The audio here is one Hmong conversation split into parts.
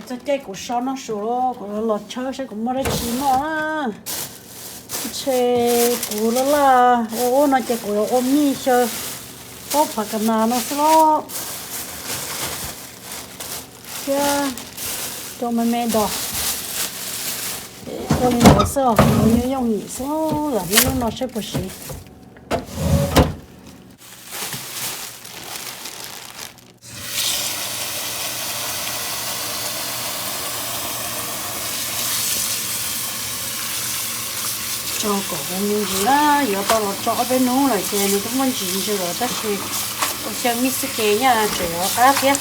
Txog caij kuv so noj su lawm, kuv los tshawb saib kuv muaj dab tsi noj na. Ntshe kuv laj laj ua ua no ces kuv yuav ua mij xyaw pob phav kas nas no xwb los thiab cov me me dos. Ua li ntawd xwb os, kuv yuav yooj yim xwb, lam noj lub no saib puas siv. Tso kom me ntsis na, yuav tau los tso ob peb hnub lawm ces nws twb muaj ntsis ntsis lawm tab sis ua xyaw mij xwb ces nyaj tseem yuav qab thiab.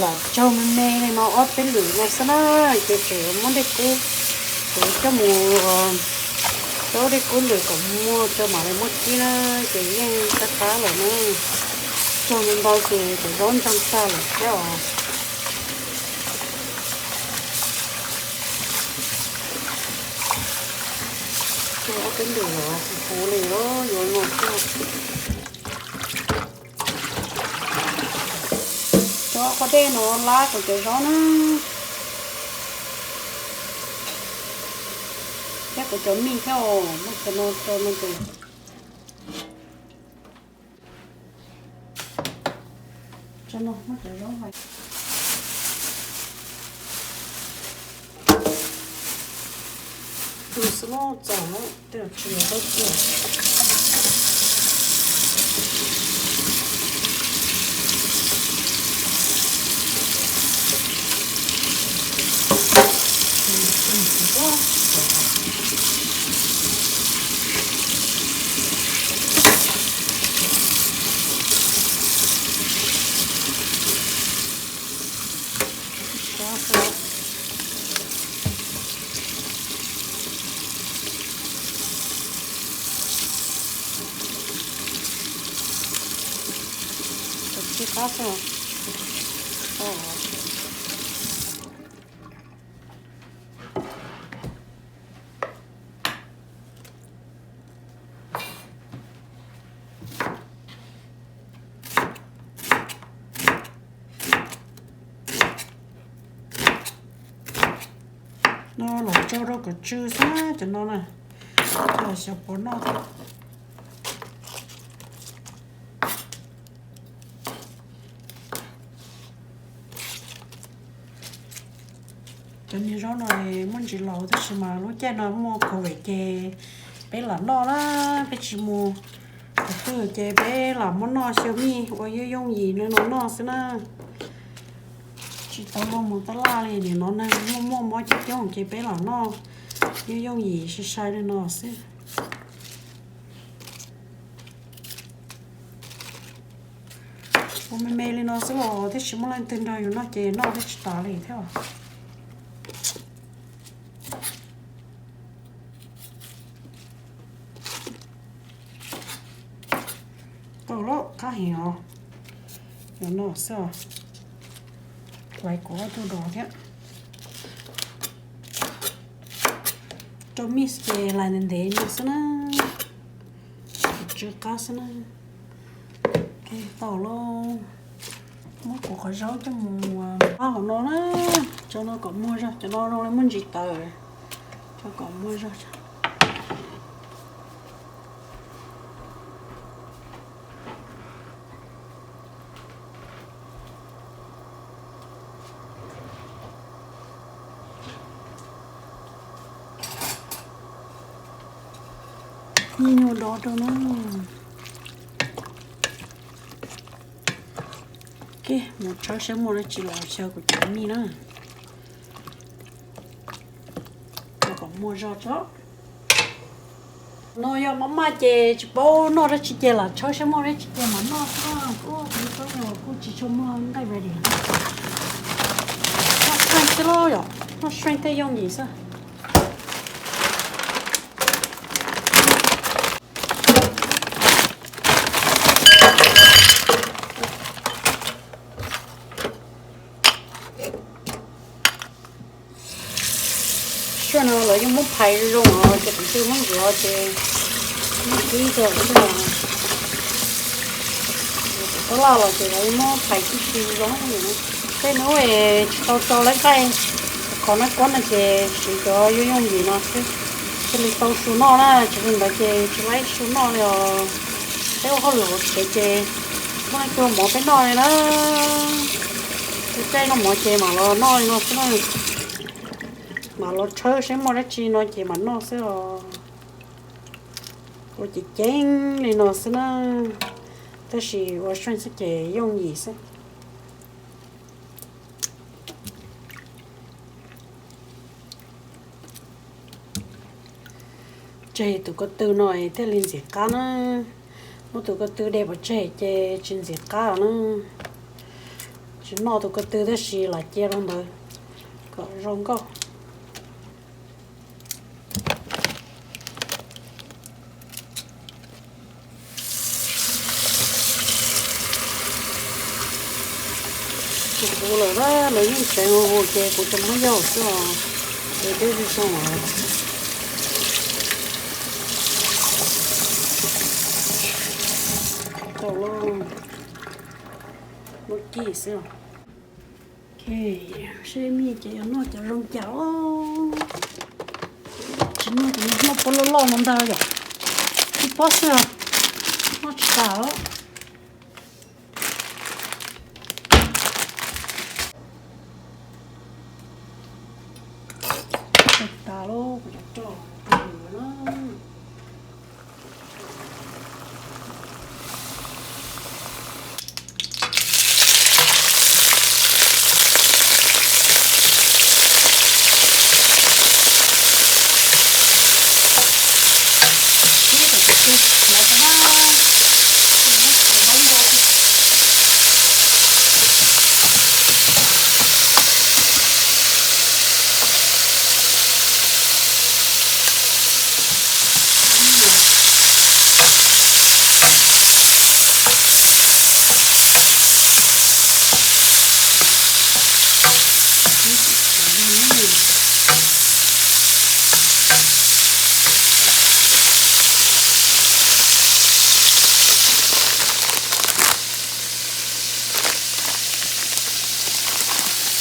Lam tsaug me me li no ob peb lwm no xwb na, ces tseem muab dej kub, kuv coj mus, coj dej kub lwm kom muag tso mam li muab kib na, ces yeej qab qab lawm na. Tsaug ntau ces cov zaub ntsoog tag lawm thiab os. Cog ob peb lwm los huv li los yuav luag tuaj. Cov qhov dej no lab kuv cov zaub na, thiab kuv cov mij thiab os, muab cov no tso no ces tso no muab cov zaub hais. Tus xwb los txaus lawm, tej zaum tsis yog zaub tiag. Tsib qab xwb. No los tso rau kom tsw xwb cov no na, los xyov puas noj thiab. Cov niag zaub no muaj ntsis laus tab sis mas lub caij no muaj COVID ces peb lam noj na, peb tsis mus qhov twg ces peb lam muab noj xyaw mij ua yooj yooj yim no noj xwb na. Tsis tau luag mus tab laj li, nim no neeg muaj muaj mob coob coob ces peb lam noj yooj yooj yim sai sai li no xwb. Ua me me li no xwb los tiam sis muaj leej twg nrog yus noj ces noj thiaj tsis tas li thiab. Tau lawm, qab heev os. Cov no xwb os. Laiv kuv ob tug dos thiab. Rau mix ces lais ntev ntev no xwb na. Tsw qab xwb na. Tau lawm, muab kuv qhov zaub coj mus pab hauv no na. Tso no kom muag zog, cov no zoo li muaj ntsis tawv. Tso kom muag zog. Nyuaj nyuaj dov rau na. Mus tshawb saib muaj dab tsi los xyaw kuv cov mij na. Kom muag zog tso. No yog maj maj ces tsis paub noj dab tsi ces lam tshawb saib muaj dab tsi ces mam noj xwb. Kuv tub yog kuj tsis tshua muaj nqaij ready. Noj seej xwb los yom, noj seej tej yooj yim xwb. Suab no lawv yeej muab phais zoo os, ces kuv twb muab ntxiv ces muab kib rau xwb os. Tab laj los ces lawv muab phais tib si zoo li no. Tej hnub tsis tau tso lawv nqaij, qhov nab kuab no ces siv cov yooj yooj yim no xwb. Thiaj li tau su noj na, tsis li ntawd ces tsis laib su noj li os. Peb ua hauj lwm hauv tsev ces muaj leej twg ua mov peb noj li na. Ua caij noj mov ces mam los noj li no xwb na. Mam los tshawb seb muaj dab tsi no ces mam noj xwb os. Ua ceev ceev li no xwb na, tab sis ua seej xwb ces yooj yim xwb. Tseg tus ko tw no thiaj li ntxim qab na. Muab tus ko tw de pov tseg ces tsis ntxim qab os na. Tsis noj tus ko tw tab sis lam cia rau ntawd kom zoo nkauj. Kuv lawm na, lawv yeej tseev huv huv ces kuv tsuas muab yaum xwb os, ces twb zoo zoo os. Tau lub, lub cim xwb os. Seb mij ces yuav noj cov zoo cas os. Tsis noj ces noj pob loj loj no ntag yom. Ib pob xwb os, noj tsis tas os. Tau tas lawm, kuv yuav rau tus lwm na.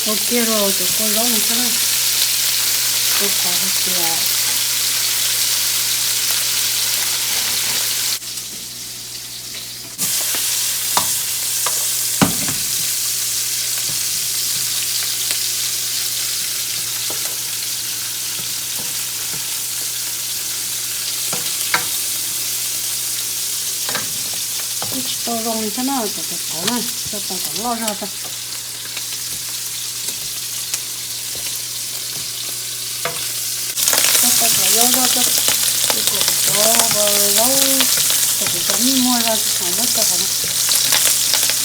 Ua kiag rau cov kua zaub no xwb na, rau qhov hais tias twb tsis tau zoo li thiab na, cov tus qauv na, coj tau kom loj zog tso. Coj tau kom loj zog tso, ces kom kuv cov zaub, kom kuv cov mij muag zog tsis tshua muab tso qhov no.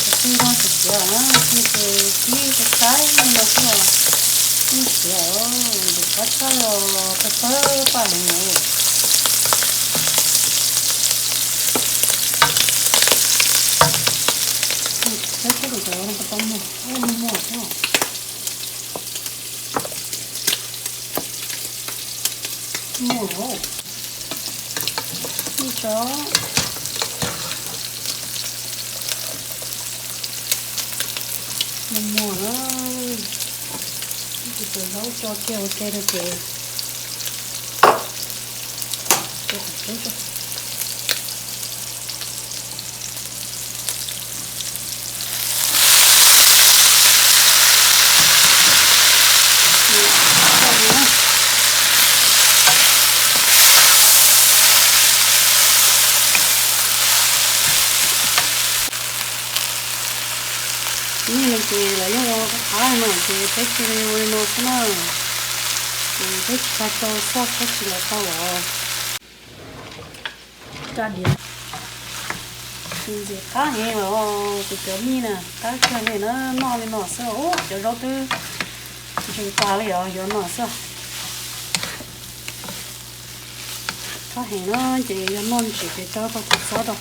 Kuv tij zog tsis siav na, tij ces kib sai sai li no xwb os. Tij siav, ntim qab tshaj los pawg pawg paj heev os. Peb tib kuv cov no puas tau muag, muag thiab. Muag os. Ib tso. Muag muag na. Ib tug cov zaub tso kiag ua ke rau ces. Ib yam li ces lawv yeej ua qab qab no ces peb cia li ua li no xwb na. Ces peb tsis tau tso xaj peb tsis los tau los. Ntxim qab heev los kuv cov mij na, qab kawg li na, noj li no xwb. Ub, cov zaub twb ntshis tas li os, yuav no xwb. Qab heev na, ces yog noj ntsim ces rau qhov kua txob rau.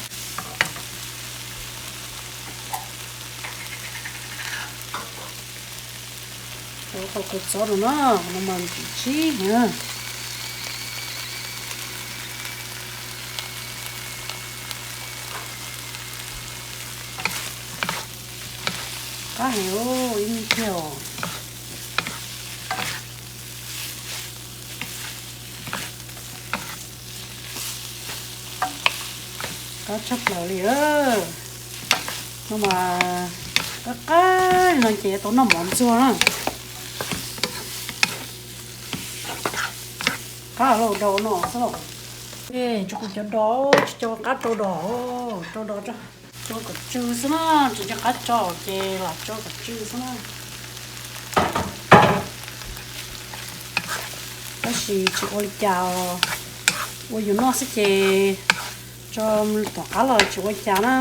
Rau qhov kua txob rau na, no mas ntsim tsib heev. Qab heev, ib me kiag os. Qab tshaj plaws li. No mas qab qab no ces tau noj mov ntxuag na. Qab los do no xwb los. Tso kuv cov do, tsis tso qab rau do, rau do tso, tso kom tsw xwb na, tsis tso qab tso ces lam tso kom tsw xwb na. Tab sis tsis ua li cas, ua yus noj xwb ces tso tom qab los tsis ua cas na.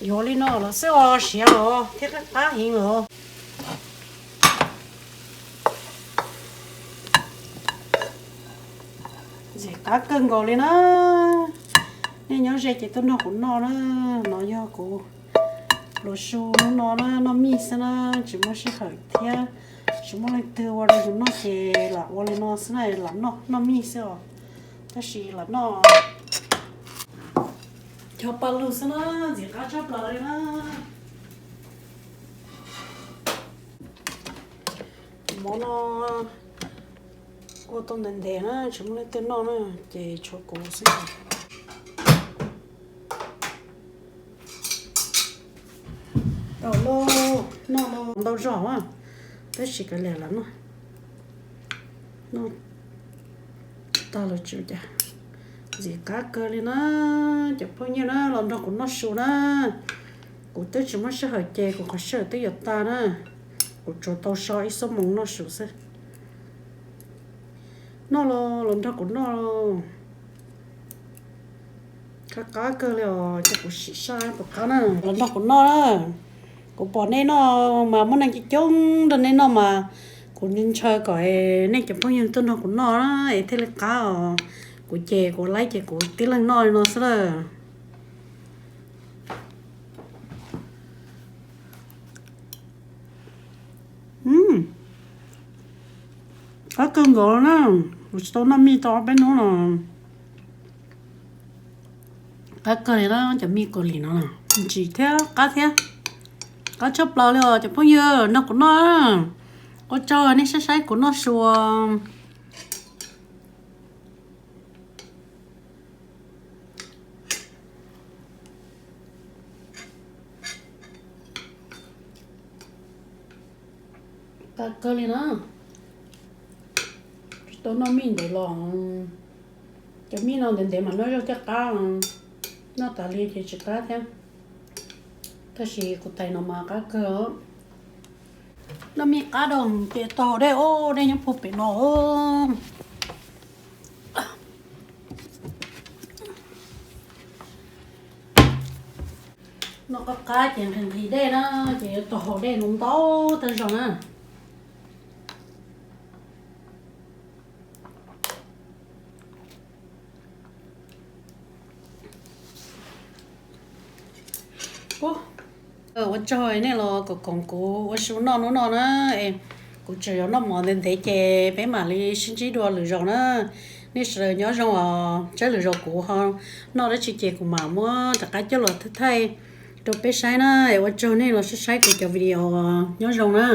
Yuav li no los xwb os, siav los thiab qab qab heev los. Ntxim qab kawg nkaus li na. Nej nyob ze ces tuaj nrog kuv noj na. No yog kuv pluas su hnub no na, noj mij xwb na, tsis muaj sij hawm thiab tsis muaj leej twg ua rau yus noj ces lam ua li no xwb na, lam noj, noj mij xwb os. Tab sis lam noj cov paj lug xwb na, ntxim qab tshaj plaws li na. Mov no ua tau ntev ntev na, tsis muaj leej twg noj na, ces tshuav kuv xwb. Tau lauj, noj ntau zog a, tab sis kav liam lam noj. Noj tag los tsis ua cas. Ntxim qab kawg li na, cov phooj ywg na, los nrog kuv noj su na. Kuv twb tsis muaj sij hawm ces kuv qhov sij hawm twb yuav tag na. Kuv tsuas tau so ib xuab moos noj su xwb. Noj los, los nrog kuv noj. Qab qab kawg li os, ces kuv sim saib puas qab na. Los nrog kuv noj na. Kuv pom nej noj mas muaj neeg coob coob nrog nej noj mas kuv ntshaw kom nej cov phooj ywg tuaj nrog kuv noj na es thiaj li qab os. Kuv ces kuv laib ces kuv tib leeg noj li no xwb lawm. Qab kawg nkaus na, kuv tsis tau noj mij tau ob peb hnub no. Qab kawg li na, cov mij Kaus Lim no ntsim thiab qab thiab. Qab tshaj plaws li os cov phooj ywg, nrog kuv noj. Ua tsaug nej saib saib kuv noj su. Qab kawg li na. Tsis tau noj mij ntev los, cov mij no ntev ntev mas noj zog thiaj qab, noj tas li ces tsis qab thiab. Tab sis kuv tais no mas qab kawg. Noj mij qab dua ces taug dej, dej nyob puag pem no. Noj qab qab ces nqhis nqhis dej na, ces yuav taug dej ntau ntau tag zog na. Ua tsaug nej los koom koom kuv ua su noj hnub no na. Kuv tseem yuav noj mov ntev ntev ces peb mam li sib ntsib dua lwm zaus na. Nej sawv daws nyob zoo os, tsam lwm zaus kuv ho noj dab tsi ces kuv mam muab rov qab coj los thaij rau peb saib na. Ua tsaug nej los saib saib kuv cov video, nyob zoo na.